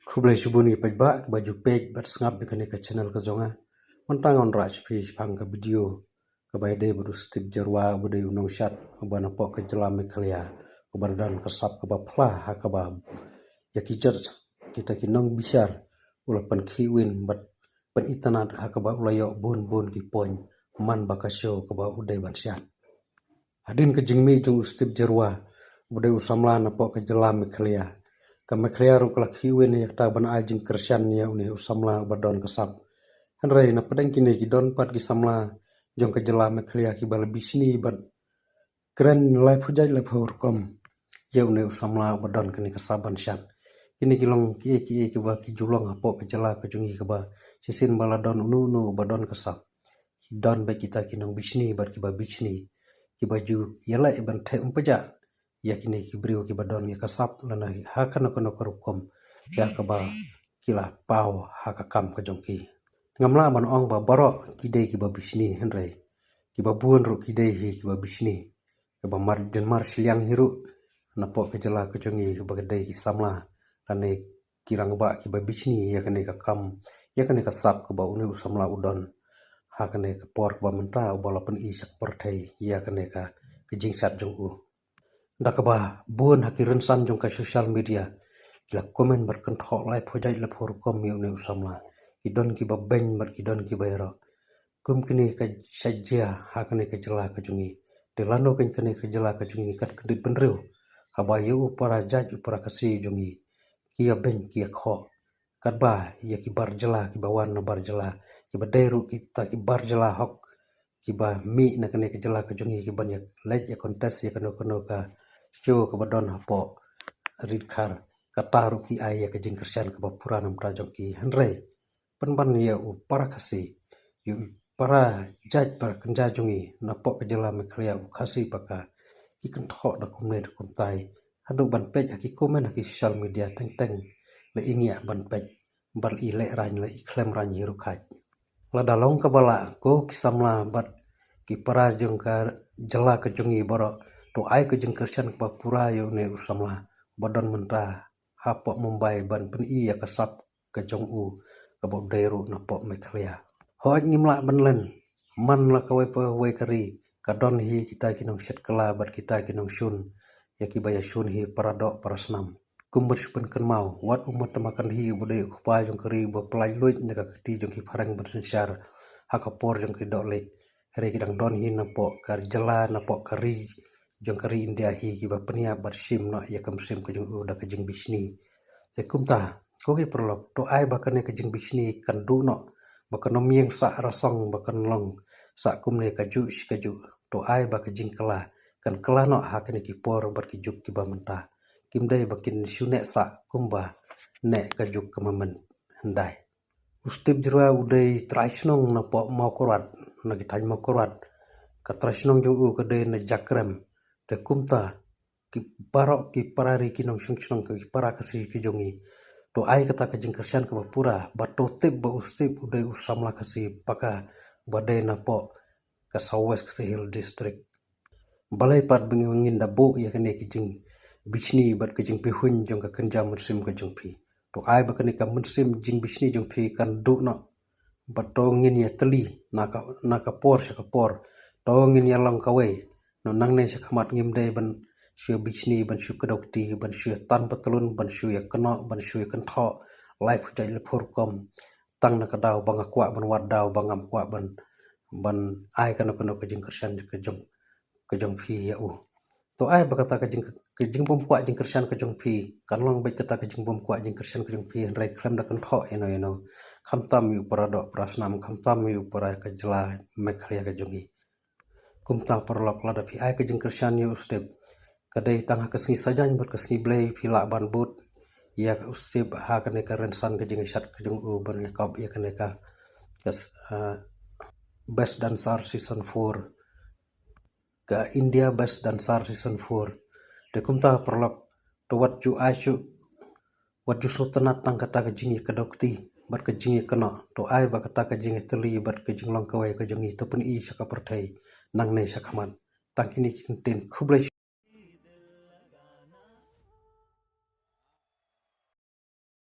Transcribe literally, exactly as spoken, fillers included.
Khublei shibun ïa phi ba, ba ju peit bad sngap ïa kane ka channel ka jong nga. Mynta ngan wanrah sha phi shaphang ka video kaba ïadei bad u Steve Jyrwa uba dei u nongshad uba napoh ka jylla Meghalaya, uba don ka sap kaba phla ha kaba ïa ki judge, kita ki nongbishar, u la pynkhih win bad pynitynnad ha kaba u la ïoh bun bun ki point man ba ka show kaba u dei ban shad. Hadien ka jingmih jong u Steve Jyrwa, uba dei u samla napoh ka jylla Meghalaya, ka Meghalaya ruh ka la khih win ïa kata ban ai jingkyrshan ïa une u samla uba don ka sap. Hynrei na pdeng kine ki don pat ki samla jong ka jylla Meghalaya kiba la bishni bad kren laiphew jait laiphew rukom ïa une u samla uba don kane ka sap ban shad. Kine ki long kiei kiei kiba ki ju long hapoh ka jylla ka jong ngi, kaba shisien ba la don uno uno uba don ka sap, ki don beit kita ki nongbishni bad kiba bishni, kiba ju ïaleh ban theh umpajah ïa kine ki briew kiba don ïa ka sap lane ha kano kano ka rukom ïa kaba ki la paw ha ka kam ka jong ki. Ngam lah ban ong ba baroh ki dei kiba bishni, hynrei kiba bun ruh ki dei hi kiba bishni. Kaba mar jynmar shiliang hi ruh napoh ka jylla ka jong ngi kaba ka dei ki samla lane ki rangbah kiba bishni ïa kane ka kam, ïa kane ka sap kaba une u samla u don ha kane ka por kaba mynta, uba la pyni sha ka pyrthei ïa kane ka, ka jingshad jong u. Da kaba bun ha ki rynsan jong ka social media ki la comment bad kynthoh laiphew jait laiphew rukom ïa une u samla. Ki don kiba beiñ bad ki don kiba ïaroh. Kum kine ka shah jia ha kane ka jylla ka jong ngi. Te lano kein kane ka jylla ka jong ngi kat kyndit bynriew, haba ïa u para jait u para Khasi jong ngi ki ïa beiñ ki ïa khoh. Katba ïa ki bar jylla kiba wan na bar jylla, kiba dei ruh kita ki bar jylla hok, kiba mih na kane ka jylla ka jong ngi kiban ïa leit ïa contest ïa kano kano ka show kaba don hapoh ri dkhar, kata ruh ki ai ïa ka jingkyrshan kaba pura na bynta jong ki. Hynrei pynban ïa u para Khasi, ïa u para jait para kynja jong ngi napoh ka jylla Meghalaya, u Khasi Paka, ki kynthoh da kumne da kumtai. Haduh ban peit ha ki comment ha ki social media teng teng la i ngiah ban peit, bad i lehraiñ la i khlem raiñ hi ruh khat. Lada long kaba lah, ko ki samla bad ki para jong ka jylla ka jong ngi baroh, to ai ka jingkyrshan kaba pura ïa une u samla ba don mynta hapoh Mumbai ban pyni ïa ka sap ka jong u kaba u dei ruh napoh Meghalaya. Hooid, ngim lah ban len, man la kawei pa kawei ka ri ka don hi kita ki nongshad kylla bad kita ki nongshun ïa kiba ïa shun hi para doh para snam. Kumba shu pynkynmaw, wat u Mahatma Gandhi uba dei u kpa jong ka ri uba pynlait luid na ka kti jong ki phareng ban synshar ha ka por jong ki dohlieh. Hynrei ki dang don hi napoh ka jylla, napoh ka ri jong ka ri India hi kiba pynïap bad shim noh ïa ka mynsiem ka jong u da ka jingbishni. Te kumta, ko ki paralok, to ai ba kane ka jingbishni kan duh noh, ba kan ym ïeng sah rasong, ba kan long sah kumne kajuh shi kajuh. To ai ba ka jingkylla kan kylla noh ha kine ki por bad ki juk kiba mynta. Kim dei ba kin shu neh sah kumba neh ka juk kaba mynhyndai. U Steve Jyrwa u dei trai shnong napoh Mawkyrwat, na ki thaiñ Mawkyrwat. Ka trai shnong jong u ka dei na Jakrem. Te kumta, ki baroh ki para ri ki nongshong shnong, ki para Khasi ki jong ngi, to ai kata ka jingkyrshan kaba pura, ba to tip ba u Steve u dei u samla Khasi Paka ba dei napoh ka South West Khasi Hills District. Balei pat ba ngin da buh ïa kane ka jingbishni bad ka jingpihuiñ jong ka kynja mynsiem ka jong phi? To ai ba kane ka mynsiem jingbishni jong phi kan duh noh, ba to ngin ïa tylli na ka, na ka por sha ka por. To ngin ïa long kawei. Noh nangne sha khmat ngim dei ban shu ïa bishni, ban shu kdew kti, ban shu ïa tan patlun, ban shu ïa kynnoh, ban shu ïa kynthoh laiphew jait laiphew rukom tang na ka daw ba nga kwah ban wad, daw ba ngam kwah ban, ban ai kano kano ka jingkyrshan ka jong, ka jong phi ïa u. To ai ba kata ka jing, ka jingbymkwah jingkyrshan ka jong phi kan long beit kata ka jingbymkwah jingkyrshan ka jong phi, hynrei khlem da kynthoh ïano ïano, khamtam ïa u para doh para snam, khamtam ïa u para ka jylla Meghalaya ka jong ngi. Kumta paralok, lada phi ai ka jingkyrshan ïa u Steve, ka dei tang ha ka sngi Saitjaiñ bad ka sngi Blei phi lah ban bud ïa u Steve ha kane ka rynsan ka jingïashad ka jong u ban ïakop ïa kane ka, ka, ah, Best Dancer Season four, ka India Best Dancer Season four. Te kumta paralok, to wat ju ai shuh, wat ju sngewtynnat tang kata ka jingïakdew kti bad ka jingïakynnoh. To ai ba kata ka jingïatylli bad ka jinglong kawei ka jong ngi to pyni sha ka pyrthei nangne sha khmat. Tang kine ki kyntien, khublei.